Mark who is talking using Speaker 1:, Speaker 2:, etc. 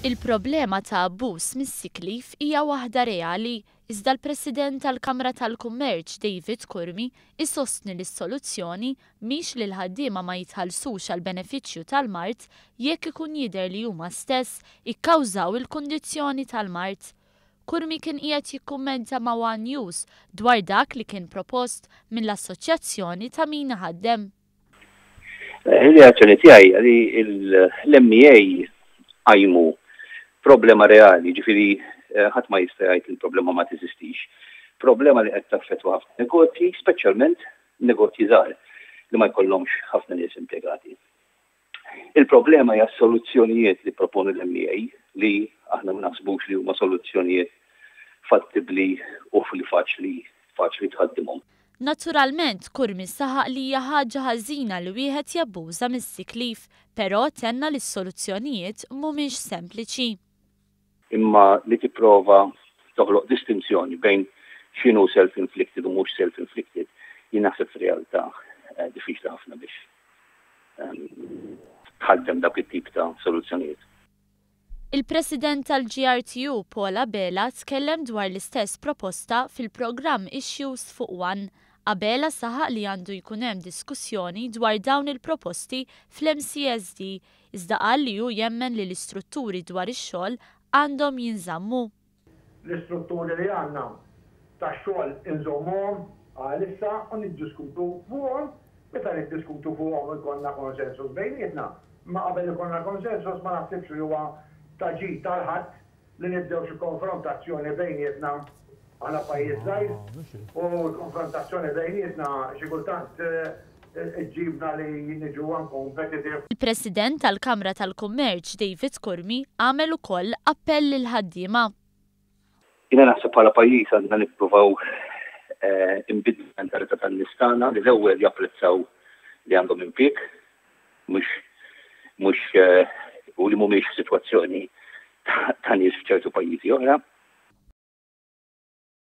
Speaker 1: Il-problema ta' abbuż mis-sick leave hija waħda reali, iżda l-President tal-Kamra tal-Kummerċ David Curmi isostni li s-soluzzjoni mhix li l-ħaddiema ma jitħallsux għall-benefiċċju tal-mard jekk ikun jidher li huma stess ikkawżaw il-kundizzjoni tal-mard. Curmi kien qiegħed jikkummenta ma' one News dwar dak li kien propost mill-Assoċjazzjoni ta' Min Iħaddem.
Speaker 2: Ir-reazzjoni tiegħi hija li l-MEA qajmu problema reali, jiġifieri ħadd ma jista' jgħid li l-problema ma teżistix. Problema li qed taffettwa ħafna negozji, speċjalment negozji żgħar li ma jkollhomx ħafna nies impjegati. Il-problema hija s-soluzzjonijiet li pproponu l-MEA li aħna ma naħsbux li huma soluzzjonijiet fattibbli u li faċli faċli tħaddimhom.
Speaker 1: Naturalment, Curmi saħaq li hija ħaġa ħażina li wieħed jabbuża mis-sick leave, però tenna li s-soluzzjonijiet mhumiex sempliċi.
Speaker 2: Imma li tipprova toħloq distinzjoni bejn x'inhu self-inflicted u mhux self-inflicted, jien naħseb fir-realtà diffiċli ħafna biex tħaddem dawk it-tip ta' soluzzjonijiet.
Speaker 1: Il-President tal-GRTU Paul Abela tkellem dwar l-istess proposta fil-programm Issues fuq One. Abela saħaq li għandu jkun hemm diskussjoni dwar dawn il-proposti fl-MCSD, iżda qal li hu jemmen li l-istrutturi dwar ix-xogħol għandhom jinżammu.
Speaker 3: L-istrutturi li għandna tax-xogħol inżommuhom għalissa u niddiskutu fuqhom. Meta niddiskutu fuqhom ikollna konsensus bejnietna. Imma qabel ikollna konsensus ma naħsibx li huwa ta' ġid għal ħadd li nibdew xi konfrontazzjoni bejnietna. Aħna pajjiż żgħir u l-konfrontazzjoni bejnietna xi kultant iġġibna li niġu uncompetitive.
Speaker 1: Il-President tal-Kamra tal-Kummerċ David Curmi għamel ukoll appell lill-ħaddiema.
Speaker 2: Jiena naħseb bħala pajjiż għandna nippruvaw inbiddlu l-mentalità tan-nies tagħna li l-ewwel japprezzaw li għandhom impjieg mhux mhux u li mhumiex f'sitwazzjoni ta' nies f'ċertu pajjiżi oħra.